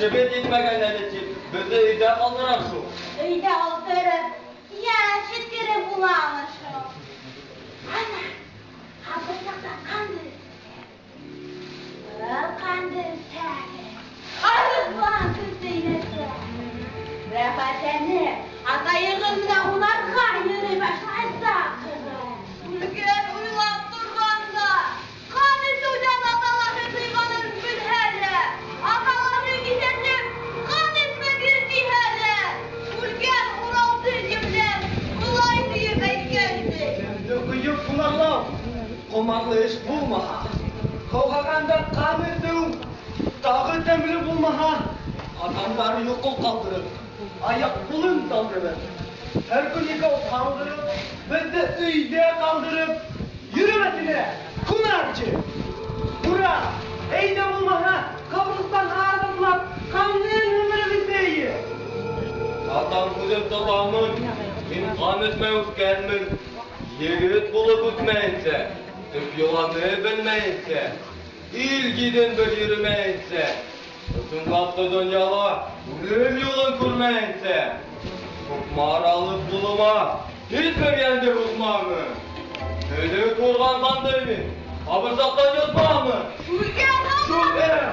Йәшебеҙ етмәгән әле тип, беҙҙе өйҙә ҡалдыра шул. Өйҙә ултырып, йәш еткереп буламы шул? Ана, ҡабырсаҡта ҡанды үҫә. Был ҡанды эсһәгеҙ, арыҫлан көсө инәсәк. Рәхәтләнеп, атайығыҙ менән һунарға йөрөй башлаясаҡһығыҙ. Үлгән уйлап торғанда, ҡан эсеүҙән аталары тыйғанын белһә лә, аталары киҫәтеп, ҡан эсмәгеҙ тиһә лә, үлгән Уралды димләп, былай тиеп әйткән ти. Тәмде ҡойоп һунарлау ҡомарлы эш булмаһа, һыуһағанда ҡан эсеү тағы тәмле булмаһа, атамдар йоҡо ҡалдырып, аяҡ-ҡулын талдырып, һәр көн икәү ҡаңғырып, беҙҙе өйҙә ҡалдырып, йөрөмәҫ ине һунарсы. Ура! Әйҙә булмаһа, ҡабырсаҡтан аҙымлап, ҡанын һемереп эсәйек. Атам һүҙен тотамын, мин ҡан эсмәй үҫкәнмен. Егет булып үҫмәйенсә, төп йоланы белмәйенсә, ил гиҙен бер йөрөмәйенсә, ысынлапты донъяла үлем юлын күрмәйенсә, һуҡмар алып ҡулыма һис бер йәнде һуҡмамын. Элек урған ҡанды мин ҡабырсаҡтан йотмамын. Үлгән Шүлгән!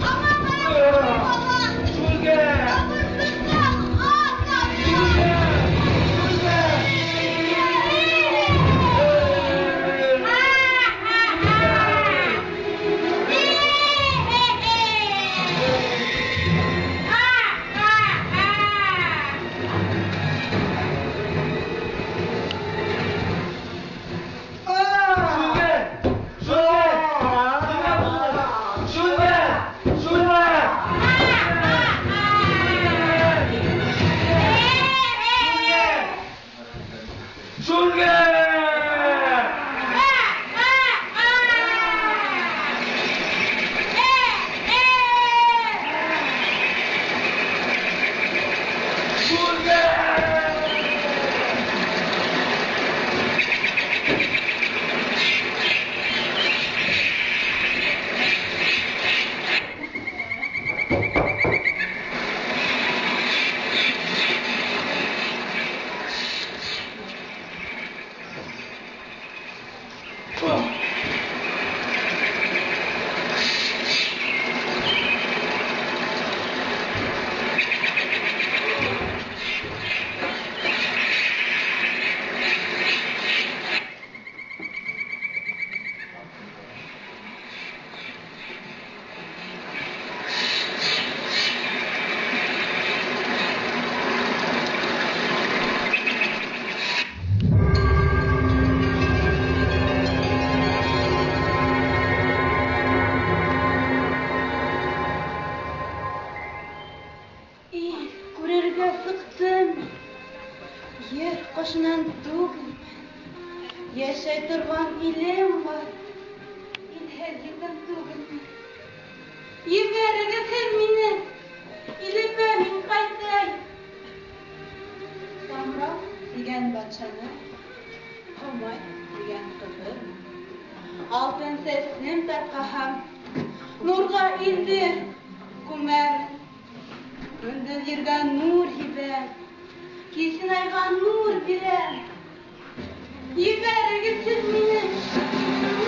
һаман ҡарап ҡала. Шүлгән! Ҡабырсаҡтан ата. Шүлгән! Шүлгән! Шүлгән! Шүлгән! Нимә булды? Шүлгән! Шүлгән! Шүлгән! Шүлгән! Шүлгән! Ил күрергә сыҡтым, ер ҡошонан түгелмен. Йәшәй торған илем бар, илһеҙ етем түгелмен. Ебәрегеҙ һеҙ мине, илемә мин ҡайтайым. Самрау тигән батшаны, Һомай тигән ҡыҙы, алтын сәсем тарҡаһам, нурға илде күмәмен. Көндөҙ ергә нур һибәм, кисен айға нур бирәм. Ебәрегеҙ һеҙ мине,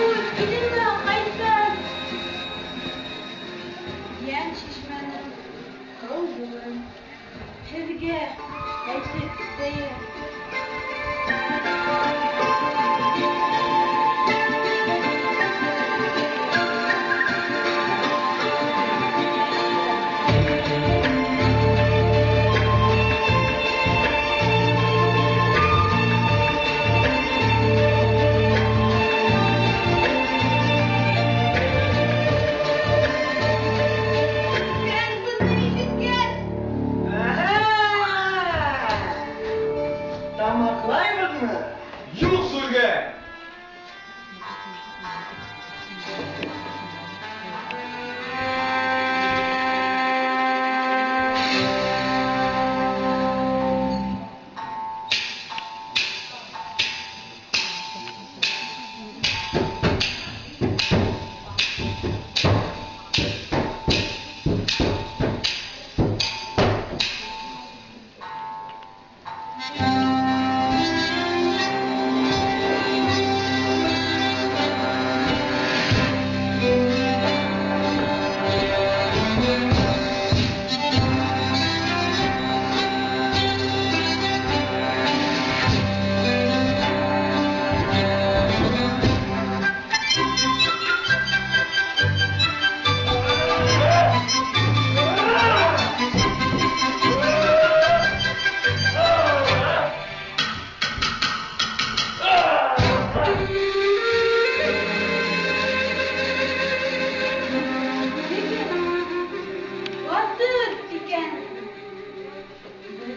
үҙ илемә ҡайтам. Йән шишмәнең һыу юлын һеҙгә әйтеп китәйем. Үлгән быны ишеткәс, Әһә!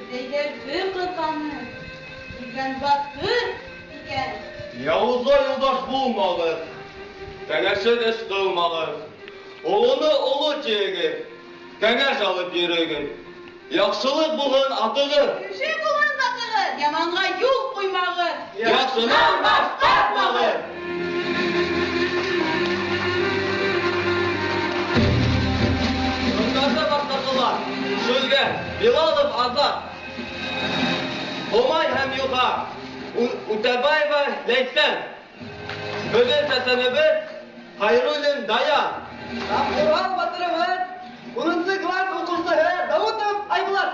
Зәйҙәрҙе ҡыҙғанып, үлгән батыр икән. Яуызға юлдаш булмағыҙ, кәңәшһеҙ эш ҡылмағыҙ. Олоно оло тиегеҙ, кәңәш алып йөрөгөҙ. Яҡшылыҡ булһын атығыҙ. Кеше булһын затығыҙ, яманға юл ҡуймағыҙ. Яҡшынан баш тартмағыҙ. Бындарҙа башҡарҙылар. Шүлгән, Билалов Азат, Һомай һәм Юха, Үтәбаева Ләйсән. Беҙҙең сәсәнебеҙ Хайруллин Даян. Урал батырыбыҙ, 10-нсы класс уҡыусыһы Даутов Айбулат.